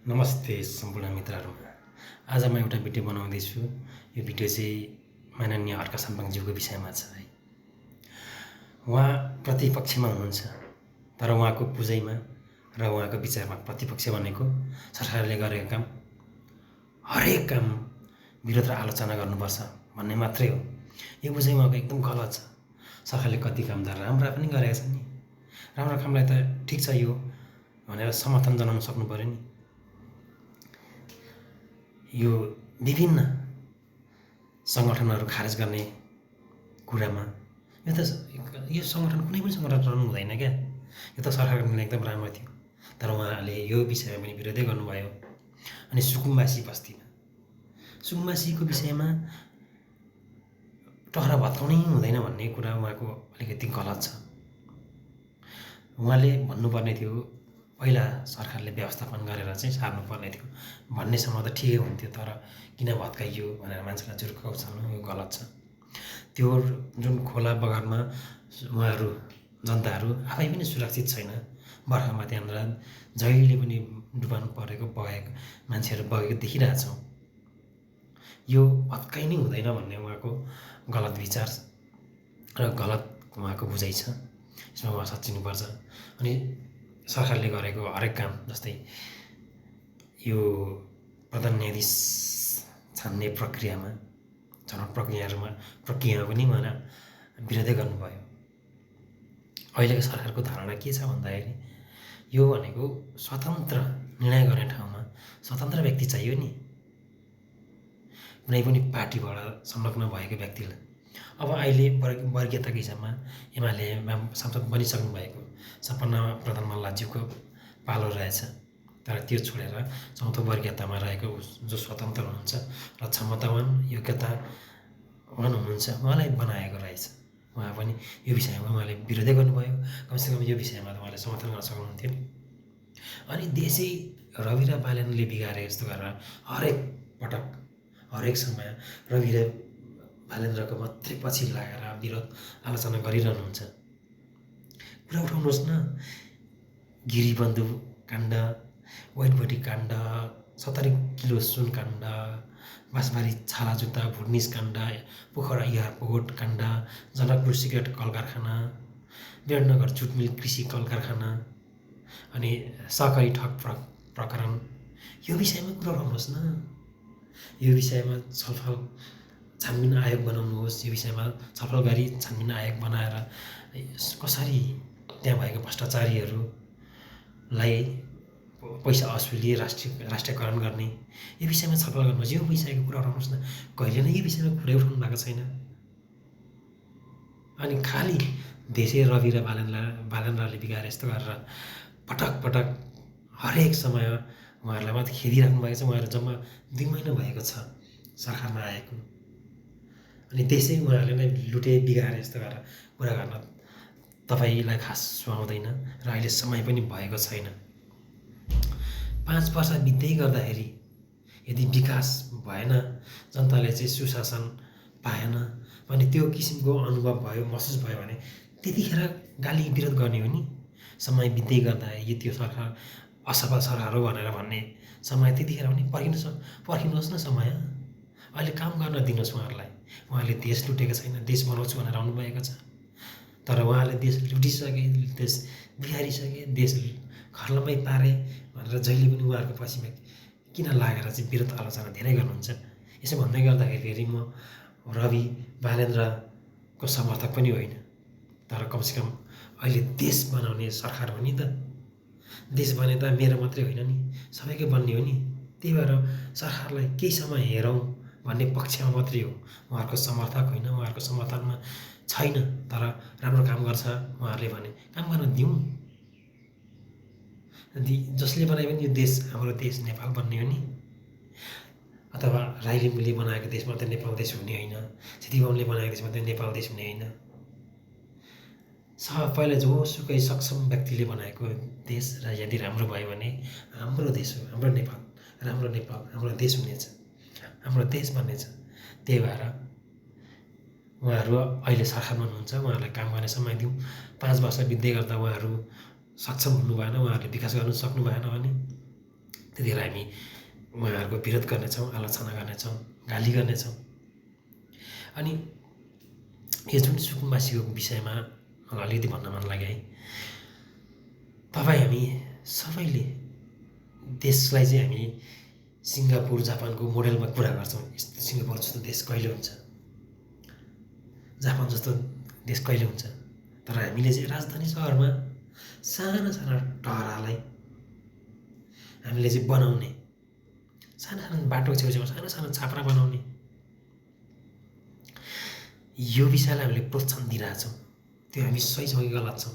नमस्ते सम्पूर्ण मित्रहरूमा। आज म एउटा भिडियो बनाउँदैछु। यो भिडियो चाहिँ माननीय हर्क साम्पाङज्यूको विषयमा छ है। उहाँ प्रतिपक्षमा हुनुहुन्छ, तर उहाँको बुझाइमा र उहाँको विचारमा प्रतिपक्ष भनेको सरकारले गरेको काम हरेक काम विरोध र आलोचना गर्नुपर्छ भन्ने मात्रै हो। यो बुझाइ उहाँको एकदम गलत छ। सरकारले कति काम त राम्रा पनि गरेका छन् नि। राम्रो कामलाई त ठिक छ यो भनेर समर्थन जनाउन सक्नु पर्यो नि। यो विभिन्न सङ्गठनहरू खारेज गर्ने कुरामा यो सङ्गठन कुनै पनि सङ्गठन रहनु हुँदैन क्या। यो त सरकारको निर्णय एकदम राम्रो थियो, तर उहाँले यो विषयमा पनि विरोधै गर्नुभयो। अनि सुकुम्बासीको विषयमा टहरा भत्काउनै हुँदैन भन्ने कुरा उहाँको अलिकति गलत छ। उहाँले भन्नुपर्ने थियो पहिला सरकारले व्यवस्थापन गरेर चाहिँ सार्नुपर्ने थियो भन्नेसम्म त ठिकै हुन्थ्यो, तर किन भत्काइयो भनेर मान्छेलाई चुर्काउँछन्, यो गलत छ। त्यो जुन खोला बगरमा उहाँहरू जनताहरू आफै पनि सुरक्षित छैन। बर्खामा त्यहाँनिर जहिले पनि डुबान परेको बगेको मान्छेहरू बगेको देखिरहेछौँ। यो भत्काइ नै हुँदैन भन्ने उहाँको गलत विचार र गलत उहाँको बुझाइ छ। यसमा उहाँ सच्चिनुपर्छ। अनि सरकारले गरेको हरेक काम, जस्तै यो प्रधान न्यायाधीश छान्ने प्रक्रियामा छनौट प्रक्रियामा पनि उहाँले विरोधै गर्नुभयो। अहिलेको सरकारको धारणा के छ भन्दाखेरि यो भनेको स्वतन्त्र निर्णय गर्ने ठाउँमा स्वतन्त्र व्यक्ति चाहियो नि, कुनै पनि पार्टीबाट संलग्न भएको व्यक्तिलाई। अब अहिले वर्गीयताको हिसाबमा एमालेमा सांसद बनिसक्नु भएको सपना प्रधान मल्लज्यूको पालो रहेछ, तर त्यो छोडेर चौथो वर्गीयतामा रहेको जो स्वतन्त्र हुनुहुन्छ र क्षमतावान योग्यतावान हुनुहुन्छ उहाँलाई बनाएको रहेछ। उहाँ पनि यो विषयमा उहाँले विरोधै गर्नुभयो। कमसेकम यो विषयमा त उहाँले समर्थन गर्न सक्नुहुन्थ्यो नि। अनि देशै रवि र बालेनले बिगारे जस्तो गरेर हरेक पटक हरेक समय रवि र बालेन्द्रको मात्रै पछि लागेर विरोध आलोचना गरिरहनुहुन्छ। कुरा उठाउनुहोस् न। गिरीबन्धु काण्ड, वाइटबडी काण्ड, 70 किलो सुन काण्ड, बाँसबारी छाला जुत्ता भुटनिस काण्ड, पोखरा एयरपोर्ट काण्ड, जनकपुर सिगरेट कल कारखाना, विराटनगर जुट मिल कृषि कल कारखाना, अनि सहकारी ठग प्रकरण, यो विषयमा कुरा उठाउनुहोस् न। यो विषयमा छलफल छानबिन आयोग बनाउनुहोस्। यो विषयमा छलफल गरी छानबिन आयोग बनाएर कसरी त्यहाँ भएको भ्रष्टाचारीहरूलाई पैसा असुली राष्ट्रियकरण गर्ने, यो विषयमा छलफल गर्नुहोस्। यो विषयको कुरा उठाउनुहोस् न। कहिले नै यो विषयमा कुरै उठाउनु भएको छैन। अनि खालि देशै रवि र बालेन्द्रले बिगारे यस्तो गरेर पटक पटक हरेक समय उहाँहरूलाई मात्रै खेदिराख्नु भएको छ। उहाँहरू जम्मा 2 महिना भएको छ सरकारमा आएको, अनि देशै उहाँहरूले नै लुटे बिगारे यस्तो गरेर कुरा गर्न तपाईँलाई खास सुहाउँदैन र अहिले समय पनि भएको छैन। 5 वर्ष बित्दै गर्दाखेरि यदि विकास भएन, जनताले चाहिँ सुशासन पाएन भने त्यो किसिमको अनुभव भयो, महसुस भयो भने त्यतिखेर गाली विरोध गर्ने हो नि। समय बित्दै गर्दा त्यो सरकार असफल सरकार हो भनेर भन्ने समय त्यतिखेर पनि पर्खिनुहोस् न समय। अहिले काम गर्न दिनुहोस् उहाँहरूलाई। उहाँले देश लुटेको छैन, देश बनाउँछु भनेर आउनुभएको छ, तर उहाँले देश लुटिसके, देश बिगारिसके, देश खर्लमै पारे भनेर जहिले पनि उहाँहरूको पछिमा किन लागेर चाहिँ विरोध आलोचना धेरै गर्नुहुन्छ। यसो भन्दै गर्दाखेरि फेरि म रवि बालेन्द्रको समर्थक पनि होइन, तर कमसेकम अहिले देश बनाउने सरकार हो नि त। देश बने त मेरो मात्रै होइन नि, सबैकै बन्ने हो नि। त्यही भएर सरकारलाई केही समय हेरौँ भन्ने पक्षमा मात्रै हो, उहाँहरूको समर्थक होइन, उहाँहरूको समर्थनमा छैन। तर राम्रो काम गर्छ उहाँहरूले भने काम गर्न दिउँ। जसले बनाए पनि यो देश हाम्रो देश नेपाल बन्ने हो नि। अथवा राई लिम्बूले बनाएको देश मात्रै नेपाल देश हुने होइन, छेत्री बनाएको देश मात्रै नेपाल देश हुने होइन। पहिला जोसुकै सक्षम व्यक्तिले बनाएको देश र यदि राम्रो भयो भने हाम्रो देश हो, हाम्रो नेपाल, राम्रो नेपाल, हाम्रो देश हुनेछ, हाम्रो देश बन्नेछ। त्यही भएर उहाँहरू अहिले सरकारमा हुनुहुन्छ, उहाँहरूलाई काम गर्ने समय दिउँ। 5 वर्ष बित्दै गर्दा उहाँहरू सक्षम हुनु भएन, उहाँहरूले विकास गर्न सक्नु भएन भने त्यतिखेर हामी उहाँहरूको विरोध गर्नेछौँ, आलोचना गर्नेछौँ, गाली गर्नेछौँ। अनि यो जुन सुकुम्बासीको विषयमा मलाई अलिकति भन्न मन लाग्यो है। तपाईँ हामी सबैले देशलाई चाहिँ हामी सिङ्गापुर जापानको मोडेलमा कुरा गर्छौँ। यस्तो सिङ्गापुर जस्तो देश कहिले हुन्छ, जापान जस्तो देश कहिले हुन्छ? तर हामीले चाहिँ राजधानी सहरमा साना साना टहरालाई हामीले चाहिँ बनाउने, साना साना बाटो छेउछेउमा साना साना छाप्रा बनाउने, यो विषयलाई हामीले प्रोत्साहन दिइरहेछौँ। त्यो हामी सही छौँ कि गलत छौँ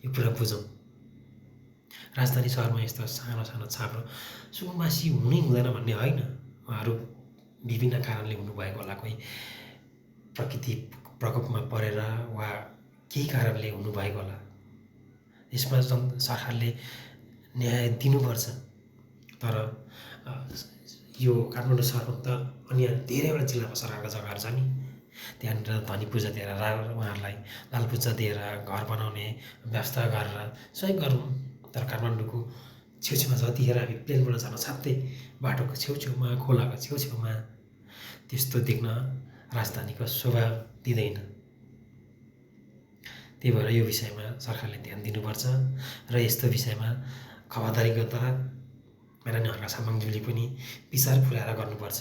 यो कुरा बुझौँ। राजधानी सहरमा यस्तो सानो सानो छाप्रो सुकुम्बासी हुनै हुँदैन भन्ने होइन। उहाँहरू विभिन्न कारणले हुनुभएको होला, कोही प्रकृति प्रकोपमा परेर वा केही कारणले हुनुभएको होला। यसमा सरकारले न्याय दिनुपर्छ। तर यो काठमाडौँ सहरमा त अन्य धेरैवटा जिल्लामा सरकारका जग्गाहरू छ नि, त्यहाँनिर धनी पूजा दिएर उहाँहरूलाई लाल पूजा दिएर घर बनाउने व्यवस्था गरेर सहयोग गरौँ। तर काठमाडौँको छेउछेउमा जतिखेर हामी प्लेनबाट जान साथै बाटोको छेउछेउमा, खोलाको छेउछेउमा त्यस्तो देख्न राजधानीको शोभा दिँदैन। त्यही भएर यो विषयमा सरकारले ध्यान दिनुपर्छ र यस्तो विषयमा खबरदारी गर्दा मेरा नेहरका सामाङज्यूले पनि विचार पुर्याएर गर्नुपर्छ।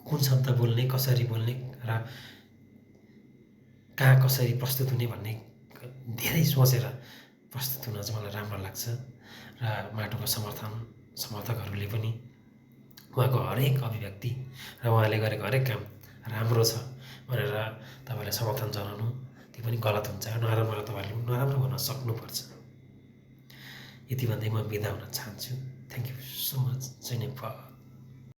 कुन शब्द बोल्ने, कसरी बोल्ने र कहाँ कसरी प्रस्तुत हुने भन्ने धेरै सोचेर प्रस्तुत हुन चाहिँ मलाई राम्रो लाग्छ। र माटोको समर्थकहरूले पनि उहाँको हरेक अभिव्यक्ति र उहाँले गरेको हरेक काम राम्रो छ भनेर तपाईँलाई समर्थन जनाउनु त्यो पनि गलत हुन्छ। नराम्रो तपाईँहरूले नराम्रो भन्न सक्नुपर्छ। यति भन्दै म बिदा हुन चाहन्छु। Thank you so much. जय नेपाल।